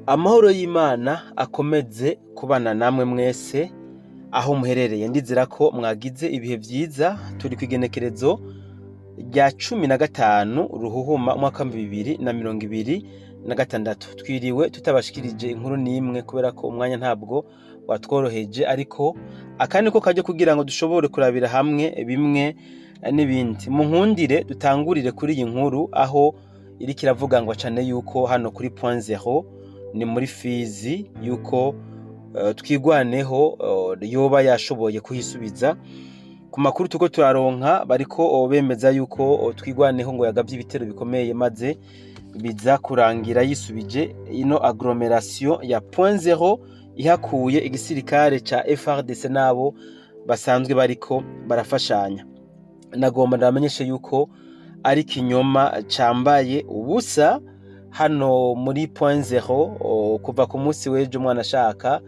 Amahoro y'Imana akomeze kubana namwe mwese aho muherereye. Ndizera ko mwagize ibihe vyiza. Turi kw'igenekerezo rya 15 Ruhuhuma, umwaka 2026. Twiriwe tutabashikirije inkuru n'imwe kubera ko umwanya ntabwo watworoheje, ariko aka niko karyo kugira ngo dushobore kurabira hamwe bimwe n'ibindi. Munkundire dutangurire kuri iyi nkuru, aho iriko iravuga ngo cane yuko hano kuri Point Zero, ni muri Fizi, yuko Twirwaneho yoba yashoboye kuhisubiza. Ku makuru turiko turaronka, bariko bemeza yuko Twirwaneho ngo yagavye ibitero bikomeye, maze biza kurangira yisubije ino agglomération ya Point Zero, ihakuye igisirikare ca FARDC nabo basanzwe bariko barafashanya. Nagomba ndabamenyeshe yuko ari ikinyoma cambaye ubusa. Hano muri Point Zero, kuva ku munsi w'ejo, umwana ashaka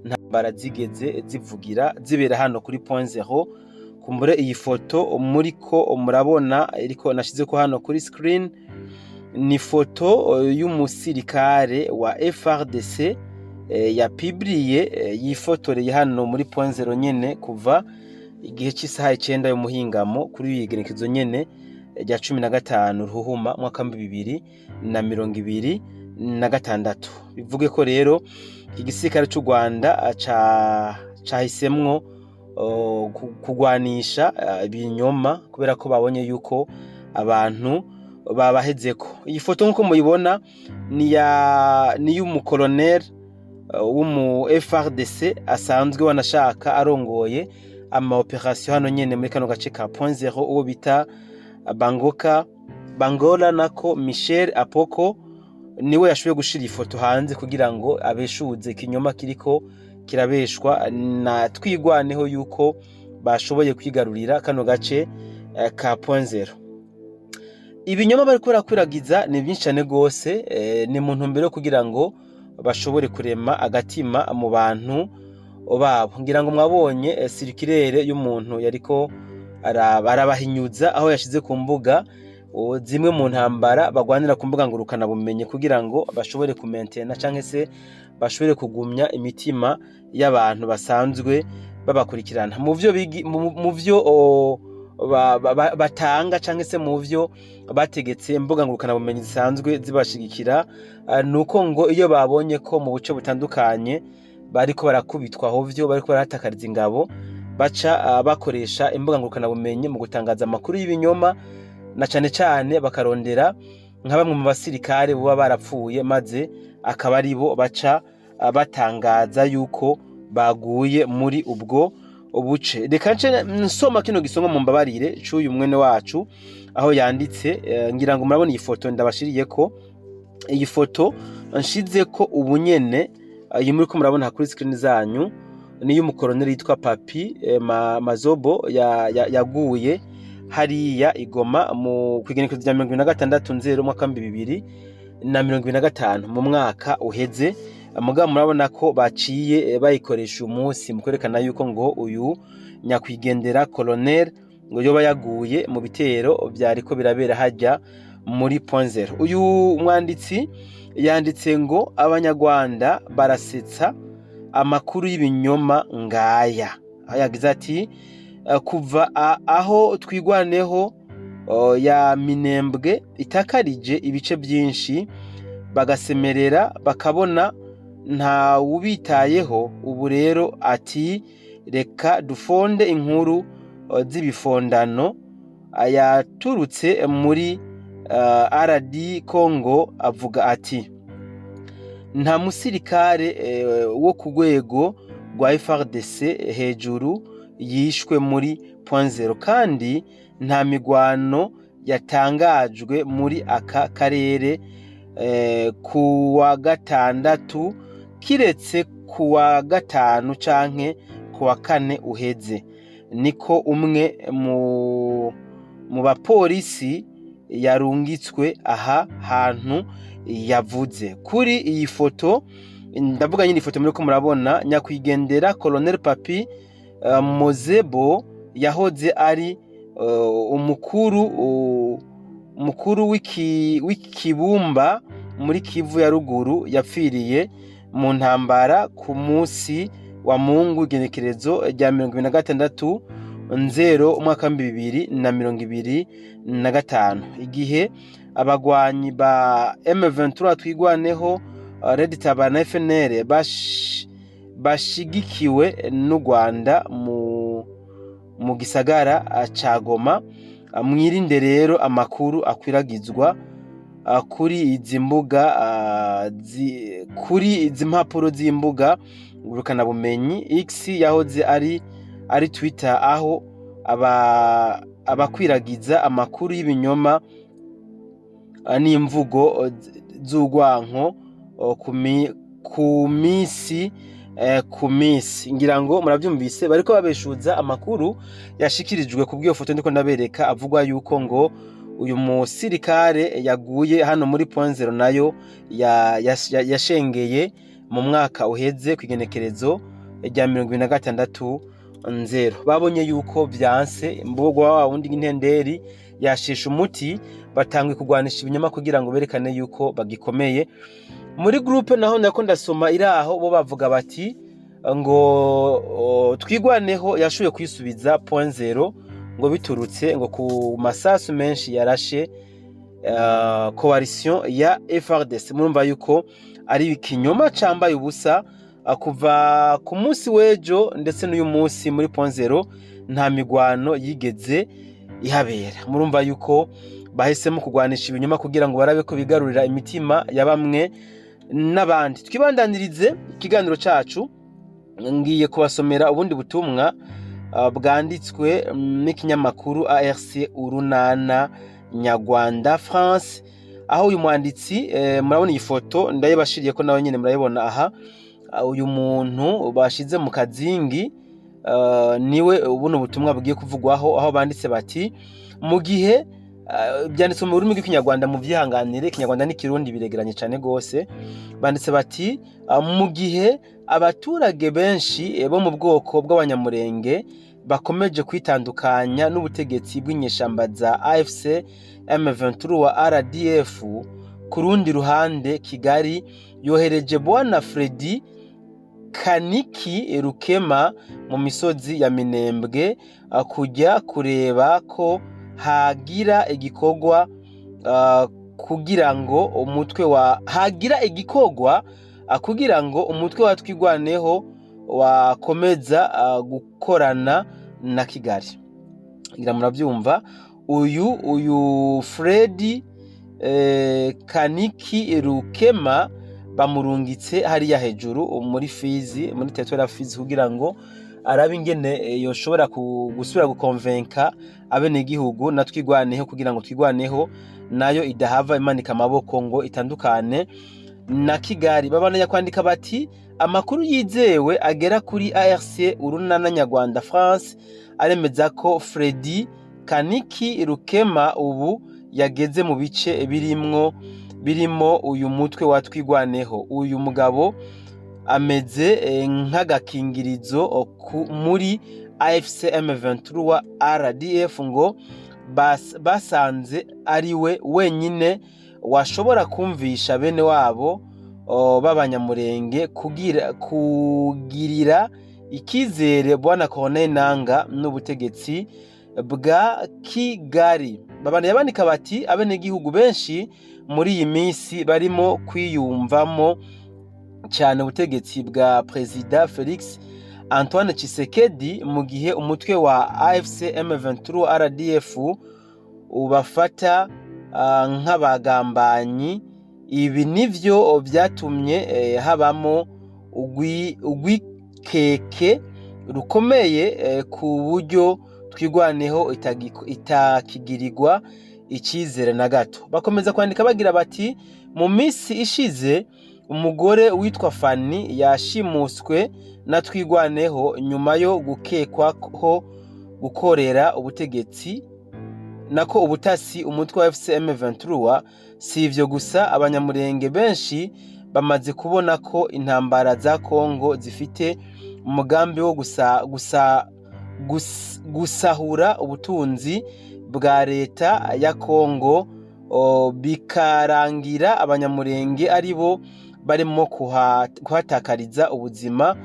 ntambara zigeze zivugira zibera hano kuri Point Zero. Kumbure iyi foto muriko murabona, iriko nashizeko hano kuri screen, ni foto y'umusirikare wa FARDC yapibriye, yifotoreye hano muri Point Zero nyene kuva igihe c'isaha 9 y'umuhingamo kuri iyi genekezo nyene rya 15 Ruhuhuma, umwaka 2026. Bivuge ko rero iki gisirikare c'u Rwanda cahisemwo kugwanisha ibinyoma kubera ko babonye yuko abantu babahezeko. Iyi foto nk'uko muyibona ni y'umukoloneli w'umu FARDC asanzwe wanashaka arongoye ama opération hano nyene muri kano gace ka Point Zero, uwo bita Bangoka Bangola nako Michel Apoko. Niwe yashoboye gushira ifoto hanze kugira ngo abeshuze ikinyoma kiriko kirabeshwa na Twirwaneho yuko bashoboye kwigarurira kano gace ka Point Zero. Ibinyoma bariko barakwiragiza ni byinshi cyane rwose, ni mu ntumbero yo kugira ngo bashobore kurema agatima mu bantu babo. Ngira ngo mwabonye circulaire y'umuntu yariko arabahinyuza, aho yashize ku mbuga zimwe mu ntambara bagwanira ku mbuga ngurukana bumenyi kugira ngo bashobore kumentena canke se bashobore kugumya imitima y'abantu basanzwe babakurikirana. Mu vyo mu vyo batanga canke se mu vyo bategetse imbuga ngurukana bumenyi zisanzwe zibashigikira, nuko ngo iyo babonye ko mu buce butandukanye bariko barakubitwa hovyo, bariko barahatakariza ingabo, baca bakoresha imbuga ngurukana bumenyi mu gutangaza amakuru y'ibinyoma, na cane cane bakarondera nka bamwe mu basirikare boba barapfuye, maze akaba aribo baca batangaza yuko baguye muri ubwo buce. Reka nce nsoma kino gisongo, mu mbabarire, c'uyu mwene wacu aho yanditse. Ngira ngo murabona iyi foto ndabashiriyeko, iyi foto nshizeko ubu nyene, iyi muriko murabona kuri screen zanyu, ni y'umukoroneri yitwa Papi Mazobo yaguye hariya igoma mu kwigenekerezo rya 26 Nzero, umwaka 2025, mu mwaka uheze. Mugabo murabona ko baciye bayikoresha uyu munsi mu kwerekana yuko ngo uyu nyakwigendera colonel ngo yoba yaguye mu bitero vyariko birabera hajya muri Point Zero. Uyu mwanditsi yanditse ngo: "Abanyarwanda barasetsa, amakuru y'ibinyoma ngaya." Aho yagize ati: "Kuva aho Twirwaneho ya Minembwe itakarije ibice byinshi, bagasemerera bakabona nta wubitayeho, ubu rero ati reka dufonde inkuru z'ibifondano." Yaturutse muri RD Congo avuga ati: "Nta musirikare wo ku rwego rwa FARDC hejuru yishwe muri Point Zero, kandi nta migwano yatangajwe muri aka karere ku wa gatandatu, kiretse ku wa gatanu canke ku wa kane uheze." Niko umwe mu bapolisi yarungitswe aha hantu yavuze. Kuri iyi foto, ndavuga nyine ifoto muriko murabona, nyakwigendera Colonel Papi Mozebo yahoze ari umukuru w'ikibumba. muri Kivu ya ruguru yapfiriye mu ntambara ku munsi wa Mungu, igenekerezo rya 26 nzero umwaka wa 2025, igihe abagwanyi ba M23 Twigwaneho, Red Tabara na FNL bashigikiwe n'u Rwanda mu gisagara ca Goma. Mwirinde rero amakuru akwiragizwa kuri izi mbuga, kuri izi mpapuro z'imbuga ngurukanabumenyi, X yahoze ari Twitter, aho abakwiragiza amakuru y'ibinyoma n'imvugo z'urwanko ku minsi ku minsi. Ngira ngo murabyumvise, bariko babeshuza amakuru yashikirijwe ku bw'iyo foto ndiko ndabereka, avugwa yuko ngo uyu musirikare yaguye hano muri Point Zero nayo yashengeye mu mwaka uheze ku igenekerezo rya 26 nzero. Babonye yuko vyanse, mbogo wa wundi intenderi yashisha umuti, batanguye kugwanisha ibinyoma kugira ngo berekane yuko bagikomeye. Muri groupe naho nako ndasoma iraho, bo bavuga bati ngo Twigwaneho yashoboye kwisubiza Point Zero, ngo biturutse ngo ku masasu menshi yarashe coalition ya FARDC. Murumva yuko ari ikinyoma cambaye ubusa. Kuva ku munsi w'ejo ndetse n'uyu munsi, muri Point Zero nta migwano yigeze ihabera. Murumva yuko bahisemo kugwanisha ibinyoma kugira ngo barabe ko bigarurira imitima ya bamwe n'abandi. Twibandanirize ikiganiro cacu, ngiye kubasomera ubundi butumwa bwanditswe n'ikinyamakuru ARC Urunana Nyarwanda France, aho uyu mwanditsi, murabona iyi foto ndayibashiriye ko nawe nyine murayibona aha. Uyu muntu bashize mu kazingi, niwe buno butumwa bugiye kuvugwaho, aho banditse bati mu gihe byanditswe mu rurimi rw'Ikinyarwanda, mu byihanganire, Ikinyarwanda n'Ikirundi biregeranye cyane gose. Banditse bati mu gihe abaturage benshi bo mu bwoko bw'Abanyamurenge bakomeje kwitandukanya n'ubutegetsi bw'inyeshamba za AFC M23 wa RDF, ku rundi ruhande Kigali yohereje Bwana Freddy Kaniki Rukema mu misozi ya Minembwe kujya kureba ko hagira igikorwa kugira ngo umutwe wa hagira igikorwa kugira ngo umutwe wa Twigwaneho wakomeza gukorana na Kigali. Ngira murabyumva, uyu Freddy Kaniki Rukema bamurungitse hariya hejuru muri Fizi, muri territoire ya Fizi, kugira ngo arabe ingene yoshobora gusubira gukonvenka abenegihugu na Twigwaneho, kugira ngo Twigwaneho nayo idahava imanika amaboko ngo itandukane na Kigali. Babandanya kwandika bati amakuru yizewe agera kuri ARC Urunana Nyarwanda France aremeza ko Freddy Kaniki Rukema ubu yageze mu bice birimo uyu mutwe wa Twigwaneho. Uyu mugabo ameze nk'agakingirizo muri AFC M23 RDF, ngo basanze ari we wenyine washobora kumvisha bene wabo b'Abanyamurenge kugirira ikizere Bwana Corneille Nanga n'ubutegetsi bwa Kigali. Babandanya bandika bati abenegihugu benshi muri iyi minsi barimo kwiyumvamo cyane ubutegetsi bwa Perezida Felix Antoine Tshisekedi, mu gihe umutwe wa AFC M23 RDF ubafata nk'abagambanyi. Ibi nivyo vyatumye habamo ugwikeke rukomeye ku buryo Twigwaneho itakigirirwa icyizere na gato. Bakomeza kwandika bagira bati mu minsi ishize umugore witwa Fanny yashimuswe na Twigwaneho nyuma yo gukekwaho gukorera ubutegetsi, nako ubutasi, umutwe wa AFC M23. Si ivyo gusa, Abanyamurenge benshi bamaze kubona ko intambara za Kongo zifite umugambi wo gusa gusahura ubutunzi bwa leta ya Kongo. bikarangira Abanyamurenge ari bo barimo kuhatakariza ubuzima.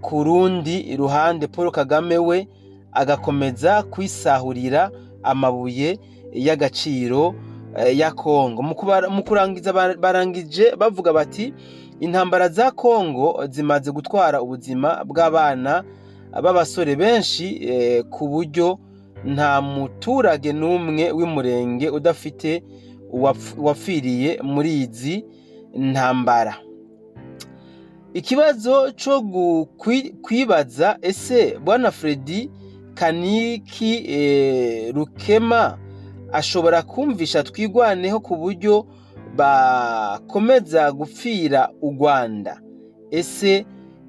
Ku rundi ruhande, Paul Kagame we agakomeza kwisahurira amabuye y'agaciro ya Kongo. Mu kurangiza, barangije bavuga bati: "Intambara za Kongo zimaze gutwara ubuzima bw'abana b'abasore benshi, ku buryo nta muturage n'umwe w'Imurenge udafite uwapfiriye muri izi ntambara." Ikibazo co kwibaza: ese bwana Fredi Kaniki Rukema ashobora kumvisha Twigwaneho ku buryo bakomeza gupfira u Rwanda? Ese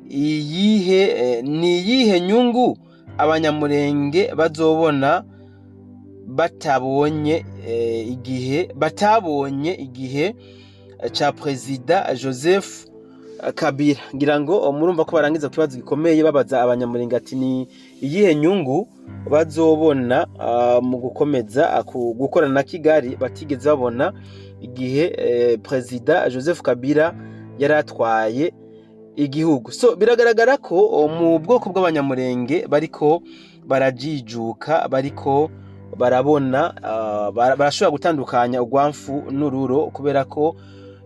iyihe ni iyihe nyungu Abanyamurenge bazobona batabonye igihe batabonye igihe ca Perezida Joseph Kabila? Ngira ngo murumva ko barangiza ku kibazo gikomeye babaza Abanyamurenge ati: "Ni iyihe nyungu bazobona mu gukomeza gukorana na Kigali batigeze babona igihe Perezida Joseph Kabila yari atwaye igihugu?" So biragaragara ko mu bwoko bw'Abanyamurenge bariko barajijuka, bariko barabona, barashobora gutandukanya urwamfu n'ururo, kubera ko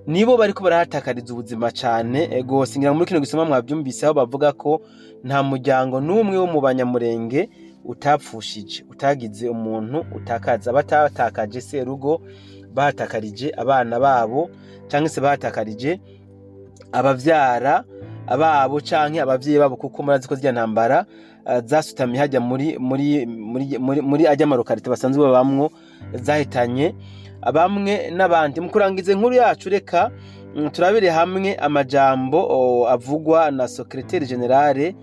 nibo bariko barahatakariza ubuzima cane gose. Ngira ngo muri kino gisoma mwavyumvise aho bavuga ko nta muryango n'umwe wo mu Banyamurenge utapfushije, utagize umuntu utakaza. Batatakaje serugo, bahatakarije abana babo, canke se bahatakarije abavyara babo canke abavyeyi babo, kuko murazi ko zirya ntambara zasutamye hajya muri ajya ama localité basanzwe babamwo, zahitanye bamwe n'abandi. Mu kurangiza inkuru yacu, reka turabire hamwe amajambo avugwa na secrétaire général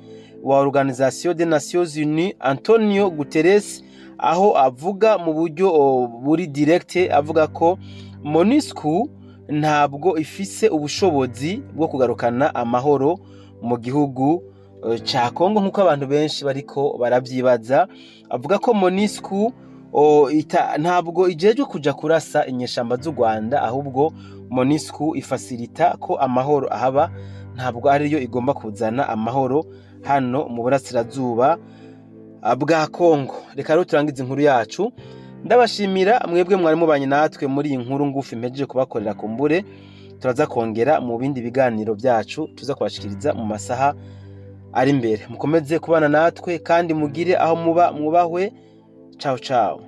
wa Organisation des Nations Unies, Antonio Guterres, aho avuga mu buryo buri direct, avuga ko MONUSCO ntabwo ifise ubushobozi bwo kugarukana amahoro mu gihugu ca Kongo nk'uko abantu benshi bariko baravyibaza. Avuga ko MONUSCO ntabwo ijejwe kuja kurasa inyeshamba z'u Rwanda, ahubwo MONUSCO ifacilita ko amahoro ahaba, ntabwo ariyo igomba kuzana amahoro hano mu burasirazuba bwa Kongo. Reka rero turangize inkuru yacu. Ndabashimira mwebwe mwari mubanye natwe muri iyi nkuru ngufi mpejeje kubakorera. Kumbure turaza kongera mu bindi biganiro byacu tuza kubashikiriza mu masaha ari imbere. Mukomeze kubana natwe kandi mugire aho muba mwubahwe. Ciao ciao.